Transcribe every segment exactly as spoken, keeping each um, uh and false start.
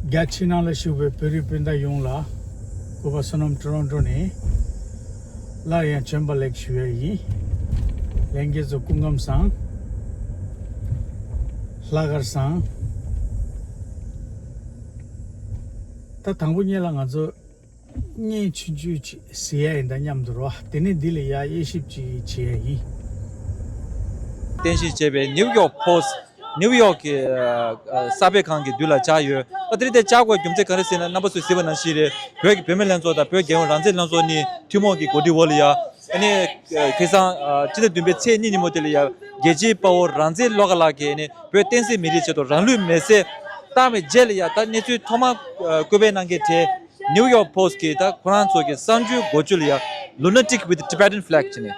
རྒྱལ་ཕྱི་ནང་ལ་བཞུགས་པའི་བོད་རིགས་སྤུན་ཟླ་ཡོངས་ལ་སྐུ་པར་བསོད་ནམས་ཊོ་རོན་ཊོ་ནས་སླར་ཡང་བྱོན་པ་ལེགས་ཞུ་ཡ་ཡིན། ལྷན་རྒྱས་ཚོ་སྐུ་ཁམས་བཟང་། ལྷག་དཀར་བཟང་། ད་དང་པོ་ཉིད་ལ་ང་ཚོ་བརྙན་ཆུང་ཆུང་ཅིག་གཟིགས་ཡ་ཡིན། ད་མཉམ་དུ་རོ། དེ་ནས་འདི་ལ་ཡ་དབྱེ་ཞིབ་ཅིག་བྱེད་ཡ་ཡིན། རྟེན་གཞི་བྱས་པའི་ནིའུ་ཡོག་པོ་སི་ཊི། ནིའུ་ཡོག་གི་ཨ་ཨ་གསར་སྤེལ་ཁང་གི་མདུན་ལ་བཅར་ཡོད། ད་དེ་རིང་དེ་བཅར་དགོས་རྒྱུ་མཚན་ག་རེ་ཟེར་ན། རྣམ་པ་ཚོས་གཟིགས་པ་ནང་བཞིན་རེད། བོད་ཀྱི་བུད་མེད་ལྷན་ཚོགས་དང་བོད་རྒྱལ་ཡོངས་རང་བཙན་ལྷན་ཚོགས་གཉིས་ཐུན་མོང་གི་གོ་སྒྲིག་འོག་ལ་ཡ། ཨ་ནི་ཁ་སང་ཨ་སྤྱི་ཟླ་བདུན་པའི་ཚེས་གཉིས་ཉིན་མོ་དེ་ལ་ཡ་རྒྱལ་གཅེས་དཔའ་བོ་རང་བཙན་བློ་དགའ་ལགས་ཀྱིས་ཨ་ནི་བོད་བསྟན་སྲིད་མི་རིགས་ཆེད་དུ་རང་ལུས་མེར་སྲེག་བཏང་བའི་རྗེས་ལ་ཡ། ད་གནས་ཚུལ་ཐོག་མར་ཨ་བཀོད་སྤེལ་གནང་མཁན་དེ་ནིའུ་ཡོག་པོ་སི་ཊི་གིས་ད་ཁོ་རང་ཚོ་གི་གསར་འགྱུར་འགོ་བཅུག་ལ་ཡ། Lunatic with Tibetan flag བྱས་ནས།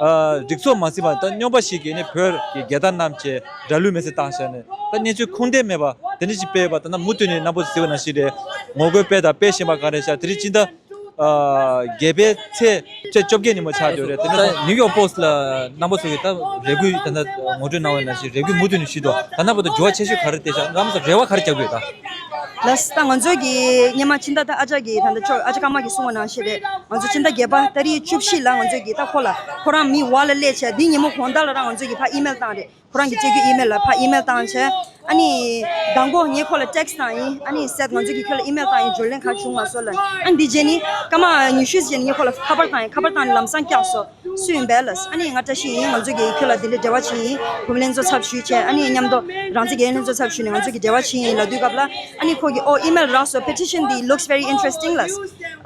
ཨ་རིགས་ཚོགས་མ་ཟིན་པ་ད་སྨྱོན་པ་ཞིག་གིས་ནི་བོད་ཀྱི་རྒྱལ་དར་བསྣམས་བྱས་དགྲ་ལུས་མེར་སྲེག་བཏང་བཞག་ནས། ད་གནས་ཚུལ་ཁུངས་ལྡན་མེད་པ་དེ་འདྲ་ཞིག་སྤེལ་བ་ད་ནི་མུ་མཐུད་ནས་རྣམ་པ་ཚོས་གཟིགས་པ་ནང་བཞིན་རེད། ངོ་རྒོལ་སྤེལ་དང་སྤེལ་བཞིན་པ་གང་རེད་ཤག་དེ་རིང་སྤྱི་ཟླ་ཨ་བརྒྱད་པའི་ཚེས་ཚེས་བཅོ་བརྒྱད་ཉིན་མོ་ཆགས་བསྡད་རེད། དེ་ནས་ད་ནིའུ་ཡོག་པོ་སི་ཊི་ལ་རྣམ་པ་ཚོ་གིས་ད་རེ་སྐུལ་ད་ལྟ་ངོ་སྤྲོད་གནང་བ་ནང་བཞིན་རེ་སྐུལ་མུ་མཐུད་ནས་ཞུས་འདུག་ད་ལྟ་བར་དུ་འགྱུར་བ་ཆེ་ཤོས་ག་རེ་བལྟས་ཤག་རྣམ་པ་ཚོ་རེ་བ་ག་རེ་རྒྱག་གི་ཡོད་ད། ལགས་སོ། ད་ང་ཚོ་གི་སྔོན་མ་ཕྱི་ཟླ་ད་ཨ་ཅག་གི་ད་ལྟ་ཁྱོད་ཨ་ཅག་ཀརྨ་གིས་གསུངས་པ་ནང་བཞིན་རེད། ང་ཚོ་ཕྱི་ཟླ་བརྒྱད་པ་ཏ་རིག་བཅུ་བཞི་ལ་ང་ཚོ་གི་ད་ཁོ་ལ་ཁོ་རང་མི་འོག་ལ་སླེབས་བྱས་འདི་ཉིན་མོ་དགོང་དག་ལ་རང་ང་ཚོ་གི་ཕར་ཨི་མེལ་བཏང་རེད། ཁོ་རང་གི་གཅིག་གི་ཨི་མེལ་ལ་ཕར་ཨི་མེལ་བཏང་བྱས། ཨ་ནི་མདང་དགོང་ངས་ཁོ་ལ་ཊེག་སི་བཏང་ཡིན། ཨ་ནི་ཟེར་ང་ཚོ་གི་ཁྱོད་ལ་ཨི་མེལ་བཏང་ཡིན། བརྗོད་ལན་གང་བྱུང་མ་སོང་ལབ། ཨ་ནི་འདི་རྗེས་ནི་སྐར་མ་ཉི་ཤུ་རྗེས་ནི་ངས་ཁོ་ལ་ཁ་པར་བཏང་ཡིན། ཁ་པར་བཏང་ནས་ལམ་སང་བཀྱགས་སོང་། སུ་ཡིན་པས་ལབ། ཨ་ནི་ང་བཀྲ་ཤིས་ཡིན། ང་ཚོ་གི་ཁྱོད་ལ་འདི་འདྲའི་འབྲེལ་བ་བྱས་ཡིན། བུ་མོ་ལྷན་ཚོགས་ཚབ་ཞུས་བྱས། ཨ་ནི་མཉམ་དུ་རང་བཙན་རྒྱལ་ལྷན་ཚོགས་ཚབ་ཞུས་ནས་ང་ཚོ་གི་འབྲེལ་བ་བྱས་ཡིན་ལབ་དུས་སྐབས་ལ། ཨ་ནི་ཁོ་གིས་ཨོ་ཨི་མེལ་རག་སོང་། པེ་ཊི་ཤན་འདི་looks very interesting ལབ།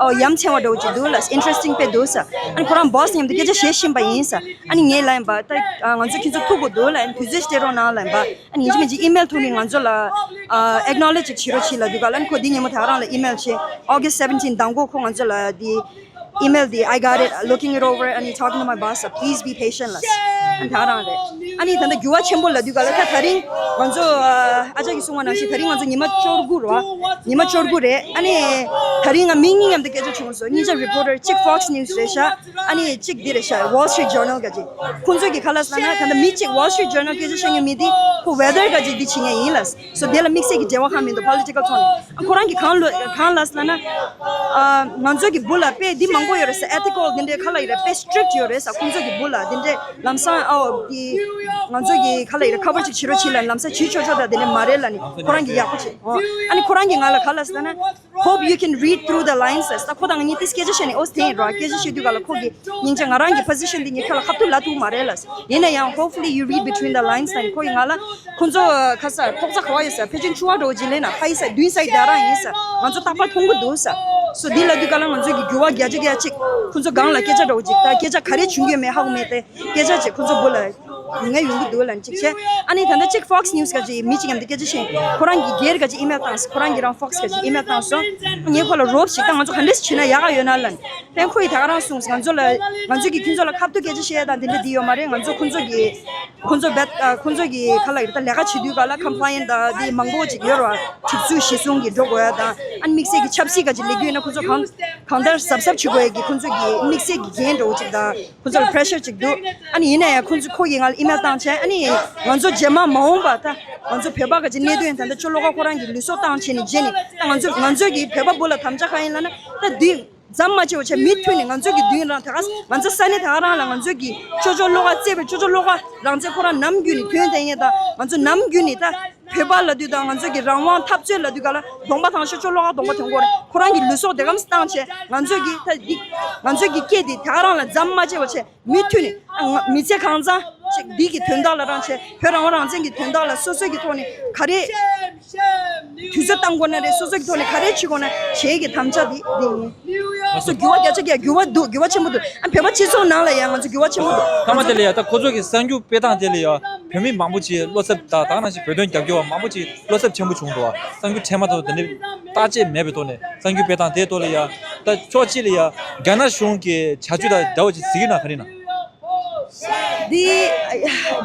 ཨོ་ཡ་མཚན་པ་འདྲ་བོ་ཅིག་འདུག་ལབ། interesting དཔེ་འདུག་ཟེར། ཨ་ནི་ཁོ་རང་སྦོ་སི་མཉམ་དུ་སྐད་ཆ་བཤད་བཞིན་པ་ཡིན་ཟེར། ཨ་ནི་ངས་ལབ་ཡིན་པ་ད་ང་ཚོ་ཁྱེད་ཚོ་ཐུག་དགོས་འདུག་ལབ། ཨ་ནི་དུས་ཚོད་སྤྲད་རོགས་གནང་ལབ་ཡིན་པ། ཨ་ནི་ཡིན་གཅིག་མིན་གཅིག་ཨི་མེལ་ཐོག་ནས་ང་ཚོ་ལ་ཨ་ཨེག་ནོ་ལེ་ཇི་བྱེད་རོགས་བྱེད་ལབ་དུས་སྐབས་ལ། ཨ་ནི་ཁོ་འདི་ཉིན་མོ་དེ་ག་རང་ལ་ཨི་མེལ་བྱས། August seventeen མདང་དགོང་ཁོ་ང་ཚོ་ལ་འདི་ཨི་མེལ་འདི། I got it, looking it over and talking to my boss, please be patient ལབ། ཨ་ནི་དེ་ག་རང་རེད། ཨ་ནི་ད་ལྟ་འགྱུར་བ་ཆེན་པོ་ལབ་དུས་སྐབས་ལ་ད་དེ་རིང་ང་ཚོ་ཨ་ཅག་གིས་གསུངས་པ་ནང་བཞིན་དེ་རིང་ང་ཚོ་ཉི་མ་བཅུ་དགུ་རེད་བ། ཉི་མ་བཅུ་དགུ་རེད། ཨ་ནི་དེ་རིང་ང་མི་གཉིས་མཉམ་དུ་སྐད་ཆ་བྱུང་སོང་། གཉིས་ཆ་རི་པོ་ཊར་གཅིག་Fox News རེད་ཤག་ཨ་ནི་གཅིག་འདི་རེད་ཤག Wall Street Journal ག་ཅིག་ཁོང་ཚོས་ཀྱི་ཁ་ལག་ཟ་ན་ད་ལྟ་མི་གཅིག་Wall Street Journal སྐད་ཆ་བཤད་མཁན་མི་འདི་ཁོ་ཝེ་དར་ག་ཅིག་འདི་བྱེད་མཁན་ཡིན་ལབ་སོང་། དེ་ལ་དམིགས་བསལ་གྱི་འབྲེལ་བ་གང་མི་འདུག political ཐོག་ནས། ཁོ་རང་གིས་གང་ལོ་གང་ལབ་ཟེར་ན། ཨ་ང་ཚོ་གི་སྦུག་ལ་དཔེ་འདི་མང་པོ་ཡོད་རེད་ཟེར། ethical འདི་འདྲའི་ཁ་ལག་ཡོད་རེད། དཔེ་strict ཡོད་རེད་ཟེར། ཁོང་ཚོ་གི་སྦུག་ལ་འདི་འདྲའི་ལམ་སང་ཨོ་གི་ང་ཚོ་གི་ཁ་ལག་ཡོད་རེད། ཁ་པར་ཅིག་བྱེད་རོགས་བྱེད་ལབ། ལམ་སང་བྱེད་ཆོག་ཆོག་ད་འདི་འདྲ་མ་རེད་ལབ་ནས་ཁོ་རང་གིས་ཡག་པོ་བྱེད། ཨོ་ཨ་ནི་ཁོ་རང་གིས་ང་ལ་ག་ལབ་ཟེར་ན། Hope you can read through the lines ཟེར། ད་ཁོ་དང་ངེད་གཉིས་ཏིས་སྐད་ཆ་བཤད་ནས་ཨོ་དེ་ཡིན་རོ། སྐད་ཆ་བཤད་དུས་ག་ལ་ཁོ་གིས་སྙིང་རྗེ་ང་རང་གི་position འདི་ངས་ཁྱོད་ལ་ཁ་ཐུག་ལབ་ཐུབ་མ་རེད་ལབ། ཡིན་ན་ཡང་hopefully you read between the lines ཟེར་ནས་ཁོ་ཡིས་ང་ལ། ཁོ་ཚོ་ཁ་ས་ཐོག་ས་ག་བ་ཡོད་ས་ཕལ་ཆེར་ཆུ་བ་འགྲོ་བ་ཅིག་ལེན་ན་ཕ་ཡི་ས་བདུན་ས་ཡི་དེ་རང་ཡིན་ས། ང་ཚོ་རྟག་པར་མཐོང་གི་འདུག་ས། སོ་འདི་ལབ་དུས་ག་ལ་ང་ཚོ་གི་འགྱུར་བ་བརྒྱ་ཆ་བརྒྱ་ཅིག་ཁོ་ཚོ་སྒང་ལ་སྐད་ཆ་འདྲ་བོ་ཅིག་ད་སྐད་ཆ་ག་རེ་བྱུང་ཡོད་མེད་ཧ་གོ་མེད་དེ་སྐད་ཆ་ཅིག་ཁོ་ཚོ་སྦུག་ལ་ཡོང་ངེས་ཡོང་གི་འདུག་ལབ་ཅིག་བྱས། ཨ་ནི་ད་ལྟ་ཅིག་Fox News ག་ཅིག་མི་ཅིག་མཉམ་དུ་སྐད་ཆ་བཤད། ཁོ་རང་གི་སྒེར་ག་ཅིག་ཨི་མེལ་བཏང་སོང་། ཁོ་རང་གི་རང་Fox ག་ཅིག་ཨི་མེལ་བཏང་སོང་། ངས་ཁོ་ལ་རོབ་ཞིག་ད་ང་ཚོ་ག་འདྲས་བྱས་ན་ཡག་ག་ཡོད་ན་ལབ་ནས། ཕན་ཁོ་ཡིས་ད་ག་རང་གསུངས། ང་ཚོ་ལ་ང་ཚོ་གིས་ཁྱོད་ཚོ་ལ་ཁ་ཐུག་སྐད་ཆ་བཤད་ཡ་དང་དེ་འདྲ་འདི་ཡོད་མ་རེད། ང་ཚོ་ཁོ་ཚོ་གི་ཁོ་ཚོ་བེད་ཨ་ཁོ་ཚོ་གི་ཁ་ལག་ཡོད་ད་ལས་ཀ་བྱེད་དུས་ག་ལ་compliant དང་དེ་མང་པོ་ཅིག་ཡོད་རེད་བ། སྒྲིག་འཛུགས་གཞི་བཟུང་གི་འགྲོ་དགོས་ཡ་དང་ཨ་ནི་དམིགས་བསལ་གྱི་ཆབ་སྲིད་ག་ཅིག་ལས་འགུལ་ཡོད་ན་ཁོ་ཚོ་གང་གང་ལྟར་གཟབ་གཟབ་བྱེད་དགོས་ཡ་གི་ཁོ་ཚོ་གི་དམིགས་བསལ་གྱི་འགན་འདྲ་བོ་ཅིག་དང་ཁོ་ཚོ་ལ་pressure ཅིག་འདུག་ཨ་ནི་ཡིན་ན་ཡང་ཁོ་ཚོ་ཁོ་གིས་ང་ལ་ཨི་མེལ་བཏང་བྱས། ཨ་ནི་ང་ཚོ་རྗེས་མ་མ་འོངས་པ་ད་ང་ཚོ་བོད་པ་ག་ཅིག་གནད་དོན་ད་ལྟ་ཅོ་ལོ་ཀ་ཁོ་རང་གི་ལུས་སྲོག་བཏང་བྱས་ནས་རྗེས་ནས་ད་ང་ཚོ་ང་ཚོ་གི་བོད་པ་སྦུག་ལ་དམ་བཅའ་གང་ཡིན་ལབ་ན་ད་འདི། མཚམས་མ་ཆད་པ་བྱས་མུ་མཐུད་ནས་ང་ཚོ་གི་མདུན་རང་དེ་ག་ང་ཚོ་ས་གནས་དེ་ག་རང་ལ་ང་ཚོ་གི་ཅོ་ཅོ་བློ་དགའ་བརྩེ་བའི་ཅོ་ཅོ་བློ་དགའ་རང་བཙན་ཁོ་རང་ནམ་རྒྱུན་ནས་དོན་དེ་ཡིན་ད་ང་ཚོ་ནམ་རྒྱུན་ནས་ད་བོད་པ་ལབ་དུས་དང་ང་ཚོ་གི་རང་དབང་འཐབ་རྩོད་ལབ་དུས་ག་ལ་གདོང་པ་ཐང་ཤོ་ཅོ་བློ་དགའ་གདོང་པ་ཐོན་གོ་རེད། ཁོ་རང་གི་ལུས་སྲོག་དེ་གམ་བཏང་བྱས་ང་ཚོ་གི་ད་འདི་ང་ཚོ་གི་སྐད་འདི་དེ་ག་རང་ལ་མཚམས་མ་ཆད་པ་བྱས་མུ་མཐུད་ནས་ཨ་ང་མི་ཚེ་གང་ཚང་ཅིག་འདི་གི་དོན་དག་ལ་རང་བྱས་བོད་རང་དབང་རང་བཙན་གྱི་དོན་དག་ལ་སོ་སོ་གི་ཐོག་ནས་ག་རེ། དུས་ཚོད་བཏང་དགོས་ན་རེད། སོ་སོ་གི་ཐོག་ནས་ག་རེ་བྱེད་དགོས་ན་བྱེད་ཀྱི་དམ་བཅའ་འདི་འདི་ཡིན། སོ་འགྱུར་བ་བརྒྱ་ཆ་བརྒྱ་འགྱུར་བ་འདུག་འགྱུར་བ་ཆེན་པོ་འདུག་ཨ་བོད་པ་སྤྱི་ཚོགས་ནང་ལ་ཡང་ང་ཚོ་འགྱུར་བ་ཆེན་པོ་འདུག་སྐར་མ་དེ་ལ་ཡ་ད་ཁོ་ཚོ་གི་གསར་འགྱུར་སྤེལ་སྟངས་དེ་ལ་ཡ་བོད་མི་མང་པོ་ཅིག་བློ་འཚབ་དང་ད་ག་ནང་བཞིན་བོད་དོན་རྒྱབ་སྐྱོར་བ་མང་པོ་ཅིག་བློ་འཚབ་ཆེན་པོ་བྱུང་འདུག་གསར་འགྱུར་ཕྲན་མ་དང་དེ་འདྲའི་བརྟག་དཔྱད་མེད་པའི་ཐོག་ནས་གསར་འགྱུར་སྤེལ་སྟངས་དེའི་ཐོག་ལ་ཡ་ད་ཕྱོགས་གཅིག་ལ་ཡ་རྒྱ་ནག་གཞུང་གི་བྱ་སྤྱོད་དང་འདྲ་བ་ཅིག་གཟིགས་ཡོད་ན་ག་རེ་ན། འདི་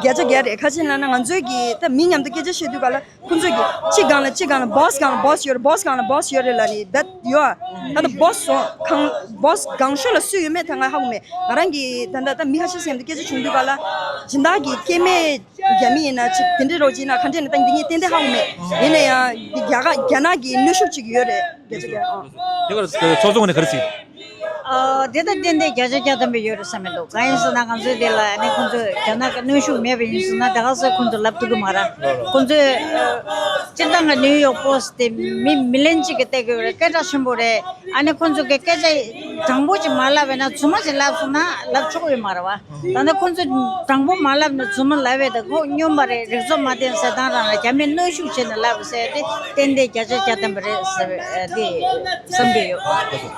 བརྒྱ་ཆ་བརྒྱ་རེད། ག་ཅི་ལབ་ན་ང་ཚོའི་གི་ད་མི་མཉམ་དུ་སྐད་ཆ་བཤད་དུས་ག་ལ་ཁོང་ཚོས་ཀྱི་གཅིག་སྒང་ལ་གཅིག་སྒང་ལ་བོ་སི་སྒང་ལ་བོ་སི་ཡོད་རེད། བོ་སི་སྒང་ལ་བོ་སི་ཡོད་རེད་ལབ་ནི་བེད་ཡོད་ཨ། ད་ལྟ་བོ་སི་སོང་ཁང་བོ་སི་སྒང་ཤོར་ལ་སུ་ཡོད་མེད་ད་ང་ཧ་གོ་མེད། ང་རང་གི་ད་ལྟ་ད་མི་ཁ་ཤས་ཤིག་མཉམ་དུ་སྐད་ཆ་བྱུང་དུས་ག་ལ་སྦྱིན་བདག་གི་སྐྱེ་དམན་རྒྱ་མི་ཡིན་ན་ཅིག་དེ་འདྲའི་རོགས་ཅིག་ཡིན་ན་ག་འདྲས་ན་ད་འདི་ངས་ཏན་ཏན་ཧ་གོ་མེད། ཡིན་ན་ཡང་འདི་རྒྱ་གར་རྒྱ་ནག་གི་གནོན་ཤུགས་ཅིག་ཡོད་རེད། བརྒྱ་ཆ་བརྒྱ། ཨ། དེ་གར་ཚོགས་གཙོ་ངོས་ནས་ག་རེ་ཟེར། ཨ། དེ་ད་ཏན་ཏན་བརྒྱ་ཆ་བརྒྱ་ཐམ་པ་ཡོད་རེད་བསམ་མི་འདུག་གང་ཡིན་ཟེར་ན་ང་ཚོའི་དེ་ལ་ཨ་ནི་ཁོང་ཚོས་རྒྱ་ནག་གི་གནོན་ཤུགས་མེད་པ་ཡིན་ཟེར་ན་དེ་ག་ཚོད་ཁོང་ཚོས་ལབ་ཐུབ་ཀྱི་མ་རེད། ཁོང་ཚོས་ཨ། སྤྱིར་བཏང་གི་ནིའུ་ཡོག་པོ་སི་དེ་མི་མི་ལན་གཅིག་གིས་བལྟས་ཀྱི་ཡོད་རེད། སྐད་གྲགས་ཆེན་པོ་རེད། ཨ་ནི་ཁོང་ཚོ་གི་སྐད་ཆ་དྲང་པོ་ཅིག་མ་ལབ་པ་ཡིན་ན་རྫུན་མ་ཅིག་ལབ་སོང་ན་ལབ་ཆོག་གི་ཡོད་མ་རེད་བ། ད་ནི་ཁོང་ཚོས་དྲང་པོ་མ་ལབ་ན་རྫུན་མ་ལབ་པས། ད་ཁོ་སྨྱོན་པ་རེད། རིག་ཚོགས་མ་བསྟེན་ཟེར་སྟངས་རང་ལ་རྒྱ་མིས་གནོན་ཤུགས་བྱས་ནས་ལབ་ཟེར་ཏེ་ཏན་ཏན་བརྒྱ་ཆ་བརྒྱ་བདེན་པ་རེད་ཟེར་བ་དེ་བསམ་གྱི་ཡོད།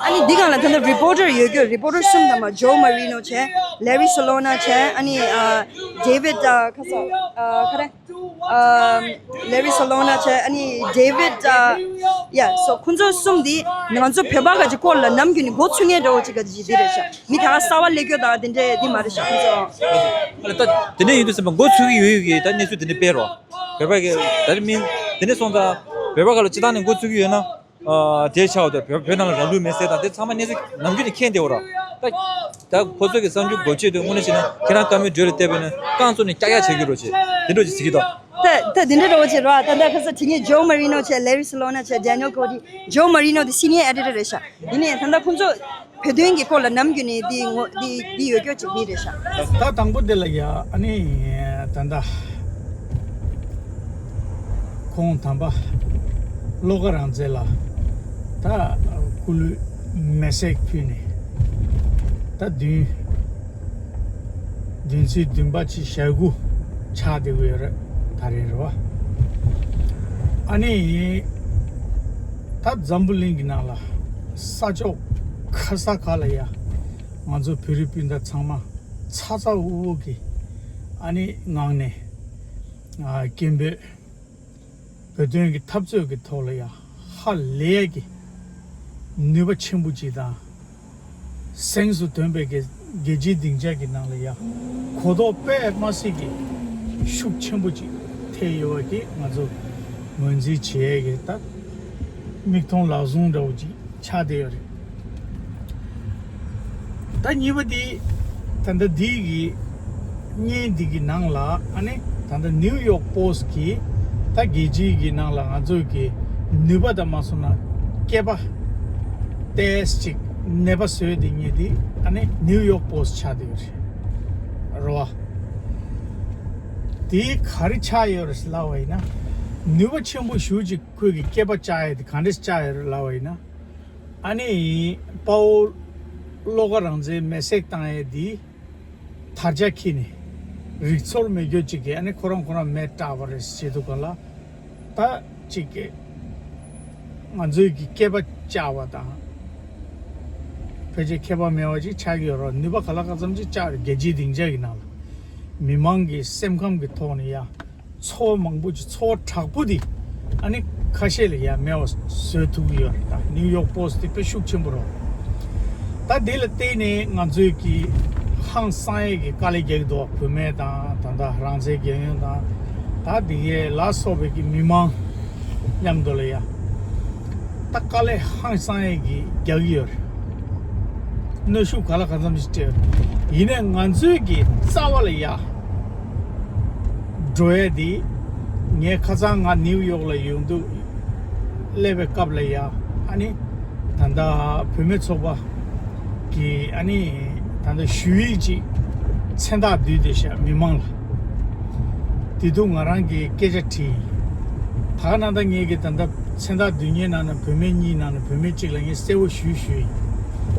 ཨ་ནི་འདི་སྒང་ལ་ད་ལྟ་རི་པོ་ཊར་ཡོད་རྒྱུ་རི་པོ་ཊར་གསུམ་དང་མ་ཇོ་མ་རི་ནོ་བྱས། ལེ་རི་སོ་ལོ་ན་བྱས། ཨ་ནི་ཨ་ཌེ་ཝིད་ཨ་ཁ་ས་ཨ་ཁ་རེ། ཨམ། ལེ་རི་སོ་ལོ་ན་བྱས། ཨ་ནི་ཌེ་ཝིད་ཨ། ཡ་སོ་ཁོང་ཚོ་གསུམ་འདི་ང་ཚོ་བོད་པ་ག་ཅིག་སྐོར་ལ་ནམ་རྒྱུན་ནས་འགོ་ཚུགས་མཁན་འདྲ་བོ་ཅིག་ག་ཅིག་འདི་རེད་ཤག་མི་ད་ག་གསར་བ་སླེབས་རྒྱུ་དང་དེ་འདྲས་འདི་མ་རེད་ཤག་ཁོང་ཚོ། ཨ་ལ་ད་དེ་འདྲས་ཡིན་དུས་ཙམ་པ་འགོ་ཚུགས་ཀྱི་ཡོད་ཡོད་ཀྱི་ད་གནས་ཚུལ་དེ་འདྲས་སྤེལ་རོགས། བོད་པ་གི་ད་རེས་མིན་དེ་འདྲས་སོང་ཙང་བོད་པ་ག་ལ་སྤྱི་བཏང་ནས་འགོ་ཚུགས་ཀྱི་ཡོད་ན། ཨ། དེ་ཆགས་འོ་ད་བོད་བོད་ནང་ལ་རང་ལུས་མེར་སྲེག་དང་དེ་ཚང་མ་གནས་ཚུལ་ནམ་རྒྱུན་ནས་མཁྱེན་བསྡད་ཡོད་ར། ད་ད་ཁོ་ཚོ་གི་གསར་འགྱུར་འགོ་བྱེད་དུས་དངོས་གནས་བྱས་ན་ཁྱེད་རང་བཀའ་མོལ་བརྗོད་ལ་བལྟས་པས་ན་རྐང་བཙུགས་ནས་ཀྱག་ཀྱག་བྱེད་ཀྱི་རོ་བྱེད་དེ་འདྲ་ཅིག་ཟེར་གྱི་འདུག་ད་ད་དེ་འདྲ་འདྲ་བོ་བྱེད་ར། ད་ད་ཁ་ས་དེ་ངས་ཇོ་མ་རི་ནོ་བྱས། ལེ་རི་སོ་ལོ་ན་བྱས། ཌེ་ནི་ཡལ་ཀོ་ཌི། ཇོ་མ་རི་ནོ་དེ་སི་ནི་ཡར་ཨེ་ཌི་ཊར་རེད་ཤག་ཡིན་ནའི་ད་ལྟ་ཁོང་ཚོ་བོད་དོན་གྱི་སྐོར་ལ་ནམ་རྒྱུན་ནས་འདི་ངོ་འདི་འདི་ཡོད་སྐྱོ་ཅིག་མི་རེད་ཤག་ད་དང་པོ་དེ་ལ་ཡ་ཨ་ནི་ད་ད་ཁོང་དམ་པ་བློ་དགའ་རང་བཙན་ལ་ད་སྐུ་ལུས་མེ་སྲེག་ཕུལ་ནས་ད་བདུན་བདུན་ཚེས་བདུན་པ་ཕྱི་ཞག་དགུ་ཆགས་བསྡད་ཀྱི་ཡོད་རེད། ད་རེས་རེད་བ། ཨ་ནི་ད་འཛམ་བུ་གླིང་གི་ནང་ལ་ས་ཕྱོགས་ག་ས་ག་ལ་ཡ་ང་ཚོ་བོད་རིགས་སྤུན་ཟླ་ཚང་མ་ཚ་ཚ་འུར་འུར་གྱི་ཨ་ནི་ངང་ནས་ཨ་སྐད་འབོད། བོད་དོན་གྱི་འཐབ་རྩོད་ཀྱི་ཐོག་ལ་ཡང་ཧ་ལས་ཀྱི་ནུས་པ་ཆེན་པོ་ཅིག་དང་། གཟེངས་སུ་ཐོན་པའི་གི་རྒྱལ་སྤྱིའི་སྡིངས་ཆ་གི་ནང་ལ་ཡང་གོ་རྟོགས་དཔེ་མ་སྲིད་ཀྱི་ཤུགས་ཆེན་པོ་ཅིག་ཐེབས་ཡོད་པ་གི་ང་ཚོ་ངོས་འཛིན་བྱེད་ཡས་ཀྱི་ད་མིག་མཐོང་ལག་བཟུང་འདྲ་བོ་ཅིག་ཆགས་བསྡད་ཡོད་རེད། ད་གཉིས་པ་དེ་ད་ལྟ་འདི་གི་བརྙན་འདི་གི་ནང་ལ་ཨ་ནི་ད་ལྟ་ནིའུ་ཡོག་པོ་སི་གི་ད་རྒྱལ་སྤྱིའི་གི་ནང་ལ་ང་ཚོ་གི་ནུས་པ་དང་མ་སོང་ན་སྐྱེས་པ་ཏེས་ཅིག་ནད་པ་བཟོས་དེ་ཉིད་དེ་ཨ་ནི་ནིའུ་ཡོག་པོ་སི་ཆགས་བསྡད་ཡོད་རེད་རོ། དེ་ག་རེ་ཆགས་ཡོད་རེད་ལབ་པ་ཡིན་ན་ནུས་པ་ཆེན་པོ་ཞེ་ཅིག་ཁོས་ཀྱི་སྐྱེས་པ་བཅག་ཡས་དེ་ག་འདྲས་བཅག་ཡོད་རེད་ལབ་པ་ཡིན་ན། ཨ་ནི་དཔའ་བོ་བློ་དགའ་རང་བཙན་མེ་སྲེག་བཏང་ཡས་འདི་དར་ཆ་འཁྱེར་ནས་རིག་ཚོར་མེད་རྒྱུ་ཅིག་གིས་ཨ་ནི་ཁོ་རང་ཁོ་རང་མེ་སྲེག་པ་རེད་ཟེར་དུས་ག་ལ་ད་ཅིག་གིས་ང་ཚོའི་གི་སྐྱེས་པ་བཅག་པ་དང་ཕལ་ཆེར་ཁྱད་པར་མེད་པ་ཅིག་ཆགས་ཀྱི་ཡོད་རེད། ནུས་པ་ག་ལ་ག་ཙམ་ཅིག་བཅག་རེད། རྒྱལ་སྤྱིའི་སྡིངས་ཆ་གི་ནང་ལ་མི་མང་གི་སེམས་ཁམས་ཀྱི་ཐོག་ནས་ཡང་ཚོར་བ་མང་པོ་ཅིག་ཚོར་བ་དྲག་པོ་དེ་ཨ་ནི་ཁ་ཤས་ལ་ཡང་མེད་པ་བཟོ་ཐུབ་ཀྱི་ཡོད་རེད། ད་ནིའུ་ཡོག་པོ་སི་དེ་དཔེ་ཤུགས་ཆེན་པོ་རེད། ད་དེ་ལ་བརྟེན་ནས་ང་ཚོས་ཀྱི་ཧང་སང་ཡས་ཀྱི་དཀའ་ལས་རྒྱག་གི་འདུག་བུད་མེད་དང་ད་ལྟ་རང་བཙན་རྒྱལ་ཡོངས་དང་ད་དེ་གའི་ལ་སོགས་པའི་ཀྱི་མི་མང་མཉམ་དུ་ལ་ཡ་ད་དཀའ་ལས་ཧང་སང་ཡས་ཀྱི་རྒྱག་གི་ཡོད་རེད། གནོན་ཤུགས་ག་ལ་ག་ཙམ་ཞིག་སྤྲད་ཡིན་ནའི་ང་ཚོའི་གི་རྩ་བ་ལ་ཡ་འགྲོ་ཡས་དེ་ངས་ཁ་སང་ང་ནིའུ་ཡོག་ལ་ཡོང་དུས་སླེབས་པའི་སྐབས་ལ་ཡ་ཨ་ནི་ད་ལྟ་བུད་མེད་ཚོགས་པ་གི་ཨ་ནི་ད་ལྟ་ཞུ་ཡིག་ཅིག་མཚན་རྟགས་བསྡུས་ཏེ་ཤག་མི་མང་ལ། དེ་དུས་ང་རང་གིས་སྐད་ཆ་དྲིས། ད་ག་ནང་ལྟར་ངེད་ཀྱི་ད་ལྟ་མཚན་རྟགས་བསྡུས་མཁན་ནང་ནས་བུད་མེད་གཉིས་ནང་ནས་བུད་མེད་གཅིག་ལ་ངས་གསལ་བོ་ཞུས་ཞུས་ཡིན།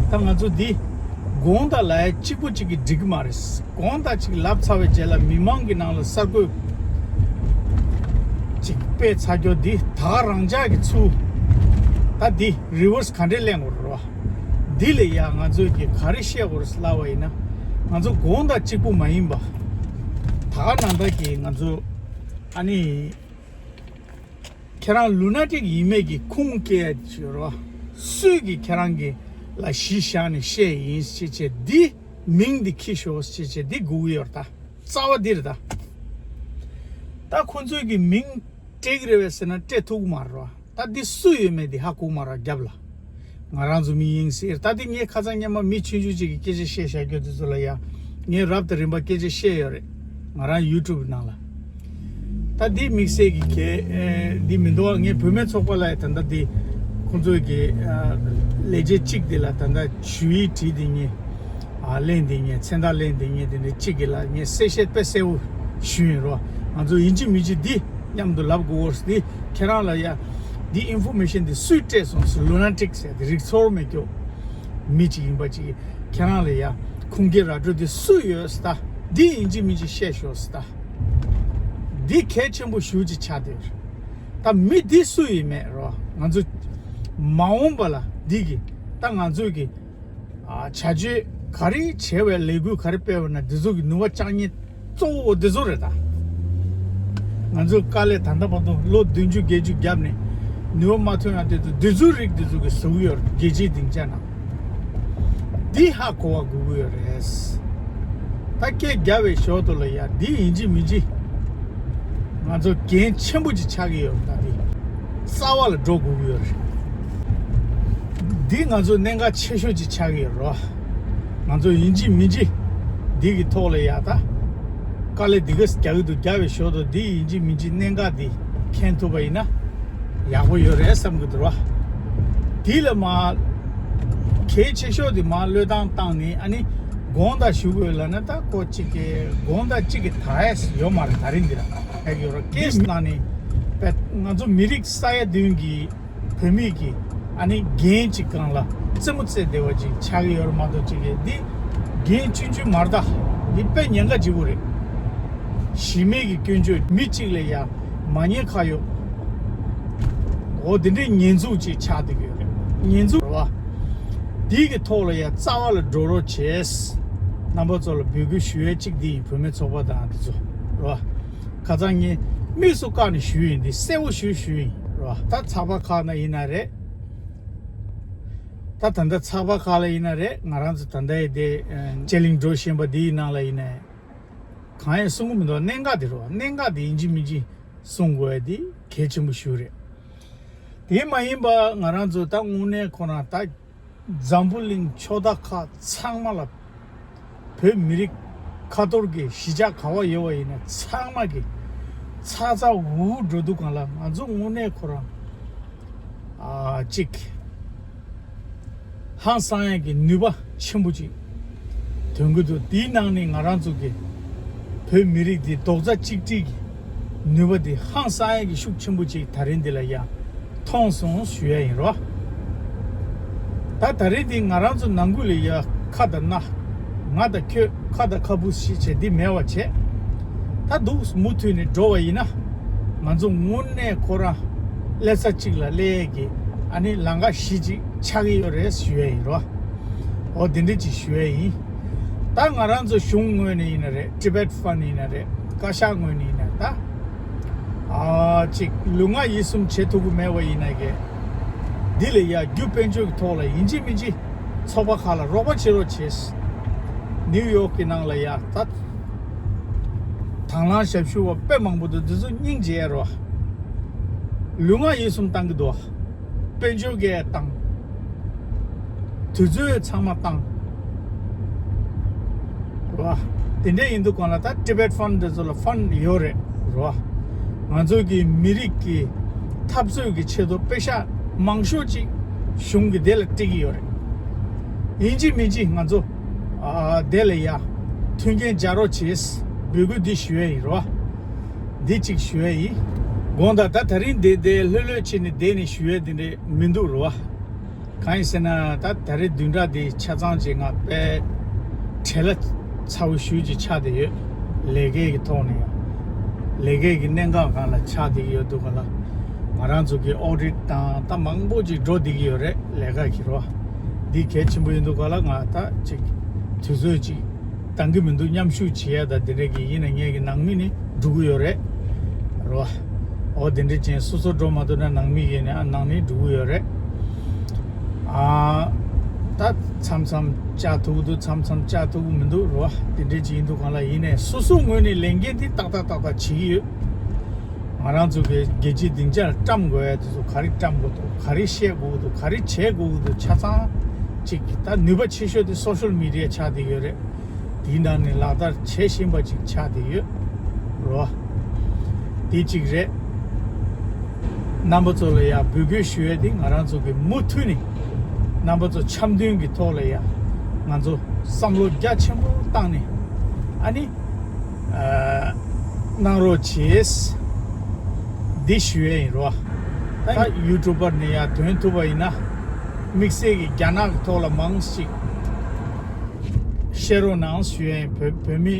ད་ང་ཚོ་འདི་དགོངས་དག་ལབ་ཡ་གཅིག་པོ་གཅིག་གིས་འགྲིག་གི་མ་རེད། དགོངས་དག་གཅིག་ལབ་ཚར་བའི་རྗེས་ལ་མི་མང་གི་ནང་ལ་གསར་འགོད་གཅིག་སྤེལ་ཚར་རྒྱུ་འདི་ད་ག་རང་འཇགས་ཀྱི་ཚུལ། ད་འདི་རི་ཝར་སི་ག་འདྲས་ལེན་དགོས་རེད་བ། འདི་ལ་ཡ་ང་ཚོས་ཀྱི་ག་རེ་བཤད་དགོས་རེད་ལབ་པ་ཡིན་ན། ང་ཚོ་དགོངས་དག་གཅིག་པུ་མ་ཡིན་པ། ད་ག་ནང་ལྟར་གྱི་ང་ཚོ་ཨ་ནི་ཁྱེད་རང་ལུ་ན་ཊིག་ཡིན་མེད་ཀྱི་ཁུངས་སྐྱེལ་ཡ་ཡོད་རེད་བ། སུས་ཀྱི་ཁྱེད་རང་གི་ལ་གཞི་བཞག་ནས་བཤད་ཡིན་ཞེས་བྱས་འདི་མིང་འདི་འཁྱེར་ཤོག་ཞེས་བྱས་འདི་སྒུག་གི་ཡོད་རེད་ད། རྩ་བ་འདི་རེད་ད། ད་ཁོ་ཚོས་ཀྱི་མིང་སྤྲད་ཀྱི་རེད་པས་ཟེར་ན་སྤྲད་ཐུབ་ཀྱི་མ་རེད་བ། ད་འདི་སུ་ཡོད་མེད་འདི་ཧ་གོ་མ་རེད་རྒྱབ་ལ། ང་རང་ཚོ་མི་ཡིན་ཟེར། ད་འདི་ངས་ཁ་སང་སྔོན་མ་མི་ཆུང་ཆུང་ཅིག་གི་སྐད་ཆ་བཤད་བཞག་རྒྱུ་དེ་ཚོ་ལ་ཡ། ངས་རབ་དང་རིམ་པ་སྐད་ཆ་བཤད་ཡོད་རེད། ང་རང་ཡུ་ཊུབ་ནང་ལ། ད་འདི་དམིགས་བསལ་གྱི་གལ་ཨེ་འདི་མི་འདུག་བ། ངས་བུད་མེད་ཚོགས་པ་ལ་ད་ལྟ་འདི་ཁོང་ཚོའི་གི་ཨ་ལས་བྱེད་གཅིག་འདི་ལ་ད་ལྟ་ཞུ་ཡིག་བྲིས་འདི་ངས་ཨ་ལན་འདི་ངས་མཚན་རྟགས་ལན་འདི་ངས་འདི་འདྲ་གཅིག་གི་ལ་ངས་གསལ་བཤད་དཔེ་གསལ་བོ་ཞུས་ཡིན་རོ། ང་ཚོ་ཡིན་གཅིག་མིན་གཅིག་འདི་མཉམ་དུ་ལབ་དགོས་འོ་འདི་ཁྱེད་རང་ལ་ཡ། འདི་ཨིན་ཕོར་མེ་ཤན་འདི་སུས་སྤྲད་སོང་ཟེར། ལུ་ན་ཊིག་ཟེར་འདི་རིག་ཚོར་མེད་སྐྱོ་མི་གཅིག་ཡིན་པ་གཅིག་ཁྱེད་རང་ལ་ཡ། ཁུངས་སྐྱེལ་ར་སྤྲོད་དེ་སུ་ཡོད་ཟེར་ད། འདི་ཡིན་གཅིག་མིན་གཅིག་བཤད་ཤོག་ཟེར་ད། འདི་གལ་ཆེན་པོ་ཞེ་པོ་ཅིག་ཆགས་བསྡད་ཡོད་རེད། ད་མི་འདི་སུ་ཡིན་མེད་རོ། ང་ཚོ་མ་འོངས་པ་ལ་འདི་གི་ད་ང་ཚོས་གི་ཨ་བྱ་སྤྱོད་ག་རེ་བྱས་པའི་ལས་འགུལ་ག་རེ་སྤེལ་བ་ན་འདི་ཚོ་གི་ནུས་པ་བཅག་མཁན་གཙོ་བོ་འདི་ཚོ་རེད་ད། ང་ཚོས་དཀའ་ལས་ད་ལྟ་བར་དུ་ལོ་བདུན་ཅུ་བརྒྱད་ཅུ་བརྒྱབ་ནས་ནུས་པ་མ་ཐོན་ཡང་དེ་ཚོ་འདི་ཚོའི་རིགས་འདི་ཚོ་གི་བཟོ་གི་ཡོད་རེད། རྒྱལ་སྤྱིའི་སྡིངས་ཆ་ནང་འདི་ཧ་གོ་བ་དགོས་ཀྱི་ཡོད་རེད། ད་སྐད་རྒྱབ་པའི་ཞོར་དུ་ལ་ཡ་འདི་ཡིན་གཅིག་མིན་གཅིག་ང་ཚོ་འགན་ཆེན་པོ་ཅིག་ཆགས་ཀྱི་ཡོད་རེད། ད་འདི་རྩ་བ་ལ་འགྲོ་དགོས་ཀྱི་ཡོད་རེད། འདི་ང་ཚོ་གནད་འགག་ཆེ་ཤོས་ཅིག་ཆགས་ཀྱི་ཡོད་རེད། ང་ཚོ་ཡིན་གཅིག་མིན་གཅིག་འདི་གི་ཐོག་ལ་ཡ་ད་དཀའ་ལས་འདི་ག་རྒྱག་གི་འདུག་རྒྱབ་པའི་ཞོར་དུ་འདི་ཡིན་གཅིག་མིན་གཅིག་གནད་འགག་འདི་མཁྱེན་ཐུབ་པ་ཡིན་ན་ཡག་པོ་ཡོད་རེད་བསམ་གྱི་འདུག་ར། འདི་ལ་མ་གལ་ཆེ་ཤོས་འདི་མ་བློས་བཏང་བཏང་ནས་ཨ་ནི་དགོངས་དག་ཞུ་དགོས་ལབ་ན་ད་ཁོ་གཅིག་གི་དགོངས་དག་གཅིག་གི་ད་ཡས་ཡོད་མ་རེད། ད་རིང་འདི་ལ་ཧེག་ཡོད་ར་ཀེས་ནང་ནས་པད་ང་ཚོ་མི་རིགས་ས་ཡ་བདུན་གྱི་བོད་མི་གི་ཨ་ནི་འགན་གཅིག་སྒང་ལ་རྩེད་མོ་རྩེ་བསྡད་པ་ཅིག་ཆགས་ཀྱི་ཡོད་རེད་མ་གཏོགས་ཅིག་གི་འདི་འགན་ཆུང་ཆུང་མ་རེད་ད། འདི་དཔེ་ཉེན་ཁ་ལྗིད་པོ་རེད། གཞི་མེད་ཀྱི་སྐྱོན་བརྗོད་མི་གཅིག་ལ་ཡ་མ་ཉེས་ཁ་གཡོག་འོ་འདི་འདྲའི་ཉེས་འཛུགས་ཅིག་ཆགས་བསྡད་ཀྱི་ཡོད་རེད། ཉེས་འཛུགས་རེད་བ། འདི་གི་ཐོག་ལ་ཡ་རྩ་བ་ལ་འགྲོ་རོགས་བྱས། རྣམ་པ་ཚོ་ལ་འབོད་སྐུལ་ཞུ་ཡས་གཅིག་འདི་ཡིན། བུད་མེད་ཚོགས་པ་དང་འདི་ཚོ་རེད་བ། ཁ་སང་ངས་དམིགས་སུ་བཀར་ནས་ཞུས་ཡིན། འདི་གསལ་བོ་ཞུ་ཞུས་ཡིན་རེད་བ། ད་ཚགས་པར་ཁག་ན་ཡིན་ན་རེད། ད་ད་ལྟ་ཚགས་པར་ཁག་ལ་ཡིན་ན་རེད། ང་རང་ཚོ་ད་ལྟ་ཡི་དེ་ཨ་ཅེ་ལིང་འགྲོ་བཞིན་པ་འདིའི་ནང་ལ་ཡིན་ན་གང་ཡང་གསུང་གི་མི་འདུག་གནད་འགག་དེ་རེད་བ། གནད་འགག་དེ་ཡིན་གཅིག་མིན་གཅིག་གསུང་དགོས་ཡ་དེ་གལ་ཆེན་པོ་ཞིག་རེད། དེ་མ་ཡིན་པ་ང་རང་ཚོ་ད་དངོས་གནས་ཁོ་རང་ད་འཛམ་བུ་གླིང་ཕྱོགས་མཐའ་ཁག་ཚང་མ་ལ་བོད་མི་རིགས་ཁ་ཐོར་གྱི་གཞིས་ཆགས་ག་བ་ཡོད་པ་ཡིན་ན་ཚང་མ་གི་ཚ་ཚ་འུར་འུར་འགྲོ་འདུག་གང་ལ་ང་ཚོ་དངོས་གནས་ཁོ་རང་ཨ་གཅིག་ཧང་སང་ཡ་གི་ནུས་པ་ཆེན་པོ་ཅིག་ཐོན་གྱི་འདུག་དེའི་ནང་ནས་ང་རང་ཚོ་གི་བོད་མི་རིགས་འདི་རྡོག་རྩ་གཅིག་སྒྲིལ་གྱི་ནུས་པ་འདི་ཧང་སང་ཡ་གི་ཤུགས་ཆེན་པོ་ཅིག་ད་རིང་འདི་ལ་ཡང་མཐོང་སོང་ཞུ་ཡ་ཡིན་རོ། ད་ད་རིང་འདི་ང་རང་ཚོ་ནང་ཁུལ་ལ་ཡ་ཁ་དང་སྣ་ང་དང་ཁྱོད་ཁ་དང་ཁ་སྤུ་ཞིག་བྱས་འདི་མེད་པ་བྱས། ད་འདུག་མུ་མཐུད་ནས་འགྲོ་བ་ཡིན་ན་ང་ཚོ་དངོས་གནས་ཁོ་རང་སླེབས་ས་གཅིག་ལ་སླེབས་ཡས་ཀྱི་ཨ་ནི་ལམ་ཁ་གཞི་གཅིག་ཆགས་ཀྱི་ཡོད་རེད་ཞུ་ཡ་ཡིན་རོ། འོ་དེ་འདྲ་ཅིག་ཞུ་ཡ་ཡིན། ད་ང་རང་ཚོ་གཞུང་ངོས་ནས་ཡིན་ན་རེད། Tibet Fund ཡིན་ན་རེད། བཀའ་ཤག་ངོས་ནས་ཡིན་ན་ད་ཨ་ཅིག་ལུས་ངག་ཡིད་གསུམ་བྱེད་ཐུབ་ཀྱི་མེད་པ་ཡིན་ན་གི་འདི་ལ་ཡ་རྒྱུ་དཔལ་འབྱོར་གྱི་ཐོག་ལ་ཡིན་གཅིག་མིན་གཅིག་ཚོགས་པ་ཁག་ལ་རོགས་པ་བྱེད་རོགས་བྱེད། ནིའུ་ཡོག་གི་ནང་ལ་ཡ་ད་དང་བླངས་ཞབས་ཞུ་བ་དཔེ་མང་པོ་འདུག་འདི་ཚོ་སྙིང་རྗེ་རོ། ལུས་ངག་ཡིད་གསུམ་བཏང་གི་འདུག་དཔལ་འབྱོར་གྱི་བཏང་། དུས་ཚོད་ཚང་མ་བཏང་། རེད་བ། དེ་འདྲ་ཡིན་དུས་གང་ལ་ད་Tibet Fund འདི་ཚོ་ལ་Fund ཡོད་རེད། རེད་བ། ང་ཚོ་གི་མི་རིགས་ཀྱི་འཐབ་རྩོད་ཀྱི་ཆེད་དུ་པེ་ཤ་མང་ཤོས་ཅིག་གཞུང་གི་དེ་ལ་སྤྲད་ཀྱི་ཡོད་རེད། ཡིན་གཅིག་མིན་གཅིག་ང་ཚོ་ཨ་དེ་ལ་ཡ་མཐུན་རྐྱེན་སྦྱར་རོགས་བྱེད། འབོད་སྐུལ་འདི་ཞུ་ཡ་ཡིན། རེད་བ། འདི་གཅིག་ཞུ་ཡ་ཡིན། དགོངས་དག་ད་ད་རིང་འདི་འདི་ལྷོད་ལྷོད་བྱས་ནས་བསྡད་ནས་ཞུ་ཡ་འདི་འདྲ་མི་འདུག་རེད་བ། གང་ཡིན་ཟེར་ན་ད་ད་རེས་བདུན་ཕྲག་འདི་ཆ་ཚང་ཅིག་ང་དཔེ་བྲེལ་བ་ཚ་བོ་ཞེ་ཅིག་ཆགས་བསྡད་ཡོད། ལས་ཀའི་གི་ཐོག་ནས་ཡང་ལས་ཀའི་གི་གནད་འགག་སྒང་ལ་ཆགས་བསྡད་ཀྱི་ཡོད་འདུག་ག་ལ། ང་རང་ཚོ་གི་ཨོ་ཌིཊ་དང་ད་མང་པོ་ཅིག་འགྲོ་བསྡད་ཀྱི་ཡོད་རེད། ལས་ཀ་གི་རོ། འདི་གལ་ཆེན་པོ་ཡིན་འདུག་ག་ལ། ང་ད་ཅིག་དུས་ཚོད་ཅིག་འདང་གི་མི་འདུག་མཉམ་ཞུགས་བྱེད་ཡ་ད་དེ་འདྲ་གི་ཡིན་ན་ངས་གི་ནང་མི་ནི་འགྲོ་གི་ཡོད་རེད། རོ། ཨོ་དེ་འདྲ་ཅན་སོ་སོ་འགྲོ་མ་ཐུབ་ན་ནང་མི་ཡིན་ནའང་ནང་ནས་འགྲོ་གི་ཡོད་རེད། ཨ། ད་མཚམས་མཚམས་བཅར་ཐུབ་ཀྱི་འདུག་མཚམས་མཚམས་བཅར་ཐུབ་ཀྱི་མི་འདུག་རོ། དེ་འདྲའི་ཅིག་ཡིན་དུས་གང་ལ་ཡིན་ནའི་སོ་སོའི་ངོས་ནས་ལས་འགན་དེ་ཏག་ཏག་ཏག་ཏག་བྱེད་ཀྱི་ཡོད། ང་རང་ཚོ་གི་རྒྱལ་སྤྱིའི་སྡིངས་ཆ་ལ་བཀྲམ་དགོས་ཡ་དེ་ཚོ་ག་རེ་བཀྲམ་དགོས་འདུག་ག་རེ་བཤད་དགོས་འདུག་ག་རེ་བྱེད་དགོས་འདུག་ཆ་ཚང་ཅིག་ད་ནུས་པ་ཆེ་ཤོས་དེ་སོ་ཤལ་མི་ཌི་ཡ་ཆགས་བསྡད་ཡོད་རེད། དེའི་ནང་ནས་ལག་བསྟར་བྱེད་བཞིན་པ་ཅིག་ཆགས་བསྡད་ཡོད་རོ། དེ་གཅིག་རེད། རྣམ་པ་ཚོ་ལ་ཡང་འབོད་སྐུལ་ཞུ་ཡས་དེ་ང་རང་ཚོ་གི་མུ་མཐུད་ནས་རྣམ་པ་ཚོ་འཆམ་མཐུན་གྱི་ཐོག་ལ་ཡང་ང་ཚོ་བསམ་བློ་རྒྱ་ཆེན་པོ་བཏང་ནས་ཨ་ནི་ཨ་གནང་རོགས་བྱེད། འདི་ཞུ་ཡས་ཡིན་རོ། ད་ཡུ་ཊུབ་པར་ནས་ཡང་ཐོན་ཐུབ་པ་ཡིན་ན་དམིགས་བསལ་གྱི་རྒྱ་ནག་གི་ཐོག་ལ་མང་ཞིག་བཤད་རོགས་གནང་ཞུ་ཡས་ཡིན། བོད་བོད་མི་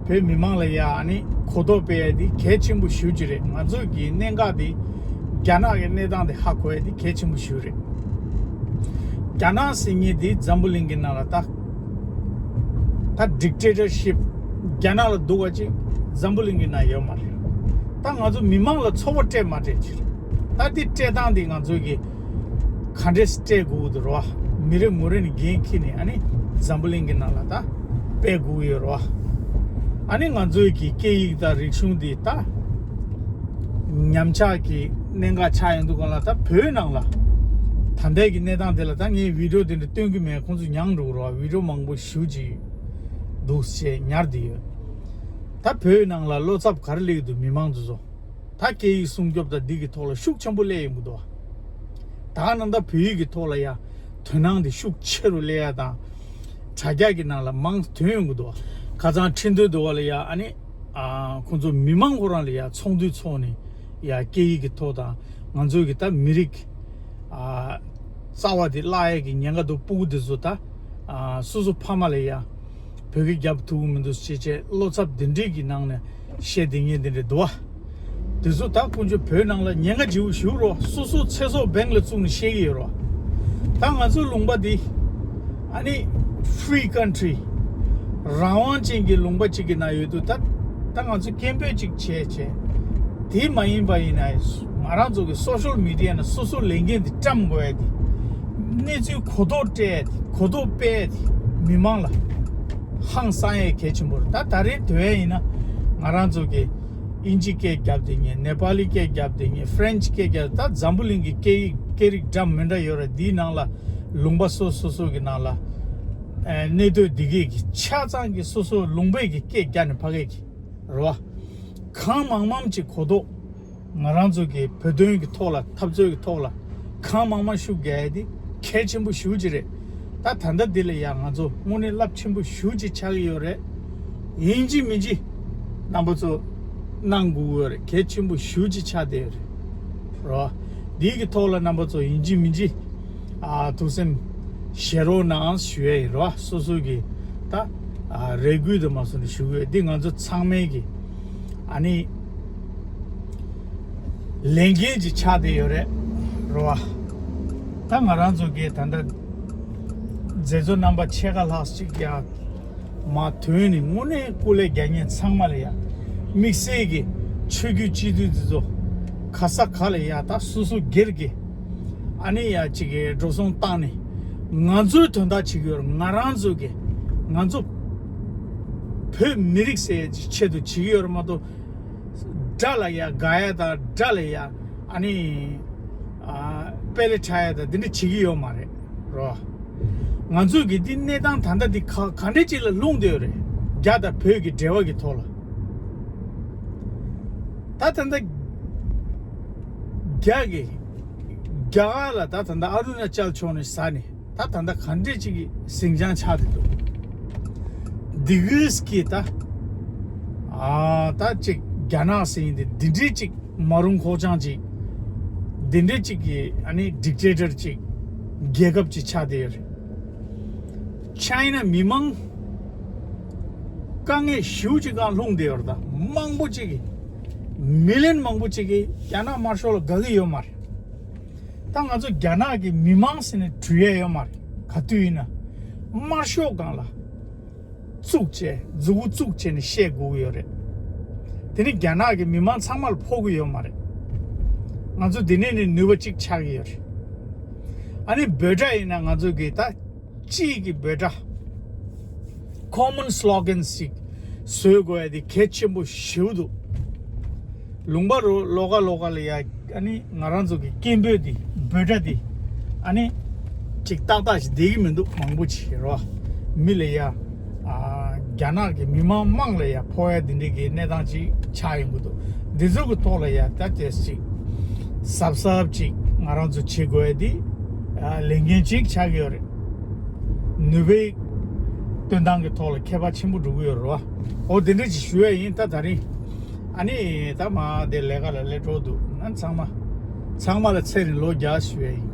བོད་མི་མང་ལ་ཡ་ཨ་ནི་གོ་རྟོགས་སྤེལ་ཡ་དེ་གལ་ཆེན་པོ་ཞེ་པོ་ཅིག་རེད། ང་ཚོ་གི་གནད་འགག་དེ་རྒྱ་ནག་གི་གནས་སྟངས་དེ་ཧ་གོ་ཡ་དེ་གལ་ཆེན་པོ་ཞེ་པོ་རེད། རྒྱ་ནག་ཟེར་མཁན་དེ་འཛམ་བུ་གླིང་གི་ནང་ལ་ད་ད་ཌིག་ཊེ་ཊར་ཤིབ་རྒྱ་ནག་ལ་འདུག་པ་ཅིག་འཛམ་བུ་གླིང་གི་ནང་ཡོད་མ་རེད། ད་ང་ཚོ་མི་མང་ལ་ཚོར་བ་སྤྲད་མ་སྤྲད་ཅིག་རེད། ད་དེ་སྤྲད་སྟངས་དེ་ང་ཚོ་གི་ག་འདྲས་སྤྲད་དགོས་ཀྱི་འདུག་རོ། མི་རེ་ངོ་རེ་ནས་འགན་འཁྱེར་ནས་ཨ་ནི་འཛམ་བུ་གླིང་གི་ནང་ལ་ད་སྤེལ་དགོས་ཀྱི་ཡོད་རོ། ཨ་ནི་ང་ཚོའི་གི་སྐད་ཡིག་དང་རིག་གཞུང་འདི་ད་ཉམས་ཆག་གི་གནད་འགག་ཆགས་ཡོང་དུས་གང་ལ་ད་བོད་ནང་ལ་ད་ལྟའི་གི་གནས་སྟངས་དེ་ལ་ད་ངས་བི་ཌི་ཡོ་དེ་འདྲ་སྟོན་གི་མེད། ཁོང་ཚོ་མྱངས་འགྲོ་གི་རོ། བི་ཌི་ཡོ་མང་པོ་ཞེ་པོ་ཅིག་འདུག་ཅེས་ཉར་བསྡད་ཡོད། ད་བོད་ནང་ལ་བློ་འཚབ་ག་རེ་སླེབས་ཀྱི་འདུག་མི་མང་ཚོ་ཚོ། ད་སྐད་ཡིག་སྲུང་སྐྱོབ་དང་འདི་གི་ཐོག་ལ་ཤུགས་ཆེན་པོ་སླེབས་ཡོང་གི་འདུག་ད་ག་ནང་ད་བོད་ཡིག་གི་ཐོག་ལ་ཡ་དོ་སྣང་འདི་ཤུགས་ཆེ་རུ་སླེབས་ཡ་དང་། དྲ་རྒྱ་གི་ནང་ལ་མང་ཐོན་ཡོང་གི་འདུག་ཁ་སང་ཁྲིན་ཏུའུ་དུ་བ་ལ་ཡ་ཨ་ནི་ཨ་ཁོང་ཚོ་མི་མང་ཁོ་རང་ལ་ཡ་ཚོགས་འདུ་ཚོགས་ནས་ཡ་སྐད་ཡིག་གི་ཐོག་དང་ང་ཚོའི་གི་ད་མི་རིགས་ཨ་རྩ་བ་དེ་བརླག་ཡ་གི་ཉེན་ཁ་འདུག་སྤུ་གུ་དེ་ཚོ་ད་ཨ་སོ་སོ་ཕ་མ་ལ་ཡ་བོད་སྐད་རྒྱབ་ཐུབ་ཀྱི་མི་འདུག་ཅེས་བྱས་བློ་འཚབ་འདི་འདྲས་ཀྱི་ནང་ནས་བཤད་བསྡད་མཁན་འདི་འདྲས་འདུག་བ། དེ་ཚོ་ད་དཀོན་མཆོག་བོད་ནང་ལ་ཉེན་ཁ་ལྗིད་པོ་ཞེ་པོ་རོ། སོ་སོ་ཚེ་སྲོག་འབེན་ལ་བཙུགས་ནས་བཤད་ཀྱི་ཡོད་རོ། ད་ང་ཚོའི་ལུང་པ་འདི་ཨ་ནི་ཧྥི་རི་ཀན་ཊི་རི་རང་དབང་ཅན་གྱི་ལུང་པ་ཅིག་གི་ནང་ཡོད་དུས་ད་ད་ང་ཚོ་སྐད་འབོད་ཅིག་བྱས་བྱས་དེ་མ་ཡིན་པ་ཡིན་ན་ང་རང་ཚོ་གི་སོ་ཤལ་མི་ཌི་ཡ་ནང་སོ་སོ་ལས་འགན་འདི་བཀྲམ་དགོས་ཡ་འདི་གནས་ཚུལ་གོ་རྟོགས་སྤྲད་ཡ་འདི་གོ་རྟོགས་སྤེལ་ཡ་འདི་མི་མང་ལ་ཧང་སང་ཡ་གལ་ཆེན་པོ་རེད། ད་ད་རེས་དོན་ཡ་ཡིན་ན་ང་རང་ཚོ་གི་དབྱིན་ཇི་སྐད་རྒྱབ་བསྡད་མཁན། ནེ་པ་ལི་སྐད་རྒྱབ་བསྡད་མཁན། ཧྥ་རན་ཆི་སྐད་རྒྱབ། ད་འཛམ་བུ་གླིང་གི་སྐད་ཡིག་སྐད་རིགས་འདྲ་མི་འདྲ་ཡོད་རེད། འདིའི་ནང་ལ་ལུང་པ་སོ་སོ་སོ་གི་ནང་ལ་ཨ་གནས་སྡོད་འདི་གས་ཀྱི་ཆ་ཚང་གི་སོ་སོ་ལུང་པའི་གི་སྐད་རྒྱབ་ནས་ཕ་གི་གི་རེད་བ། གང་མང་མང་ཅིག་གོ་རྟོགས་ང་རང་ཚོ་གི་བོད་དོན་གྱི་ཐོག་ལ་འཐབ་རྩོད་ཀྱི་ཐོག་ལ་གང་མང་མང་ཤུགས་རྒྱག་ཡ་དེ་གལ་ཆེན་པོ་ཞེ་པོ་ཅིག་རེད། ད་ད་ལྟ་འདི་ལ་ཡང་ང་ཚོ་དངོས་གནས་རླབས་ཆེན་པོ་ཞེ་པོ་ཅིག་ཆགས་ཀྱི་ཡོད་རེད། ཡིན་གཅིག་མིན་གཅིག་རྣམ་པ་ཚོ་གནང་དགོས་ཀྱི་ཡོད་རེད། གལ་ཆེན་པོ་ཞེ་པོ་ཅིག་ཆགས་བསྡད་ཡོད་རེད། རོ། འདི་གི་ཐོག་ལ་རྣམ་པ་ཚོ་ཡིན་གཅིག་མིན་གཅིག་ཨ་ཐུགས་སེམས་བཞེས་རོགས་གནང་ཞུ་ཡ་ཡིན་རོ། སོ་སོ་གི་ད་ཨ་རེ་སྐུལ་དུ་མ་སོང་ནས་ཞུ་གི་ཡོད། འདི་ང་ཚོ་ཚང་མའི་གི་ཨ་ནི་ལས་འགན་ཅིག་ཆགས་བསྡད་ཡོད་རེད། རོ། ད་ང་རང་ཚོ་གི་ད་ལྟ་མཛད་གཙོ་རྣམ་པ་ཕྱེད་ཀ་ལྷག་ཅིག་ཡ་མར་ཐོན་ནས་དངོས་གནས་སྐུ་ལས་རྒྱག་མཁན་ཚང་མ་ལ་ཡ་དམིགས་བསལ་གྱི་ཆོས་བརྒྱུད་སྤྱི་འཐུས་འདི་ཚོ་ག་ས་ག་ལ་ཡ་ད་སོ་སོ་སྒེར་གྱི་ཨ་ནི་ཡ་ཅིག་གི་འགྲོ་སོང་བཏང་ནས་ང་ཚོའི་དོན་དག་བྱེད་ཀྱི་ཡོད་རེད། ང་རང་ཚོ་གི་ང་ཚོ་བོད་མི་རིགས་ཟེར་ཡ་ཅིག་ཆེད་དུ་བྱེད་ཀྱི་ཡོད་རེད་མ་གཏོགས། དགྲ་ལ་ཡ་དགའ་ཡ་དང་དགྲ་ལ་ཡ་ཨ་ནི་ཨ་དཔེ་ལེ་ཁྲ་ཡ་དང་འདི་འདྲ་བྱེད་ཀྱི་ཡོད་མ་རེད་རོ། ང་ཚོས་ཀྱི་འདི་གནས་སྟངས་ད་ལྟ་འདི་ག་ག་འདྲ་ཅིག་ལ་ལྷུང་བསྡད་ཡོད་རེད། རྒྱ་དང་བོད་ཀྱི་འབྲེལ་བ་གི་ཐོག་ལ། ད་ད་ལྟ་རྒྱ་གི་རྒྱ་གར་ལ་ད་ད་ལྟ་ཨ་རུ་ན་ཅལ་ཕྱོགས་ནས་ཟ་ནས། ད་ད་ལྟ་ག་འདྲས་ཅིག་གི་ཟིང་ཆ་ཆགས་བསྡད་འདུག་འདི་གིས་ཀྱི་ད་ཨ་ད་ཅིག་རྒྱ་ནག་ཟེར་ཡིན་དེ་འདི་འདྲས་ཅིག་མ་རུང་ཁོག་ཅང་ཅིག་འདི་འདྲས་ཅིག་གི་ཨ་ནི་ཌིག་ཊེ་ཊར་ཅིག་རྒྱལ་ཁབ་ཅིག་ཆགས་བསྡད་ཡོད་རེད། ཅའི་ན་མི་མང་དཀའ་ངལ་ཞེ་པོ་ཅིག་སྒང་ལྷུང་བསྡད་ཡོད་རེད། ད་མང་པོ་ཅིག་གི་མི་ལན་མང་པོ་ཅིག་གི་རྒྱ་ནག་དམར་ཤོག་ལ་དགའ་གི་ཡོད་མ་རེད། ད་ང་ཚོ་རྒྱ་ནག་གི་མི་མང་ཟེར་ནས་གྲུ་ཡས་ཡོད་མ་རེད། ག་དུས་ཡིན་ན་དམར་ཤོག་སྒང་ལ་བཙུགས་བྱས་མཛུ་གུ་བཙུགས་བྱས་ནས་བཤད་དགོས་ཀྱི་ཡོད་རེད། དེ་ནི་རྒྱ་ནག་གི་མི་མང་ཚང་མ་ལ་ཕོག་གི་ཡོད་མ་རེད། ང་ཚོ་འདི་ནས་ནི་ནུས་པ་གཅིག་ཆགས་ཀྱི་ཡོད་རེད། ཨ་ནི་འབོད་སྒྲ་ཡིན་ན་ང་ཚོ་གི་ད་སྤྱིའི་གི་འབོད་སྒྲ། Common slogans ཞིག་བཟོ་དགོས་ཡ་དེ་གལ་ཆེན་པོ་ཞེ་པོ་འདུག་ལུང་པ་རུ་ལོགས་ཀ་ལོགས་ཀ་ལ་ཡ། ཨ་ནི་ང་རང་ཚོ་གི་སྐད་འབོད་དེ། འབོད་སྒྲ་དེ། ཨ་ནི་ཅིག་ཏག་ཏག་ཞིག་བསྡད་ཀྱི་མི་འདུག་མང་པོ་ཅིག་རོ། མི་ལ་ཡ། ཨ། རྒྱ་ནག་གི་མི་མང་དམངས་ལ་ཡ་ཕོག་ཡ་དེ་འདྲའི་གི་གནས་སྟངས་ཅིག་ཆགས་ཡོང་གི་འདུག་འདི་ཚོ་གི་ཐོག་ལ་ཡ་ད་ཏོག་ཙམ་ཅིག་གཟབ་གཟབ་ཅིག་ང་རང་ཚོ་བྱེད་དགོས་ཡ་དེ། ཨ། ལས་འགན་ཅིག་ཆགས་ཀྱི་ཡོད་རེད། ནུས་པའི་སྟོན་སྟངས་ཀྱི་ཐོག་ལ་ཁྱད་པར་ཆེན་པོ་འགྲོ་གི་ཡོད་རེད་བ། འོ་དེ་འདྲ་ཅིག་ཞུ་ཡ་ཡིན་ད་ད་རིང་། ཨ་ནི་ད་མ་དེ་ལས་ཀ་ལ་སླེབས་འགྲོ་འདུག་ཨ། ཚང་མ་ཚང་མ་ལ་ཚེ་རིང་ལོ་བརྒྱ་ཞུ་ཡ་ཡིན།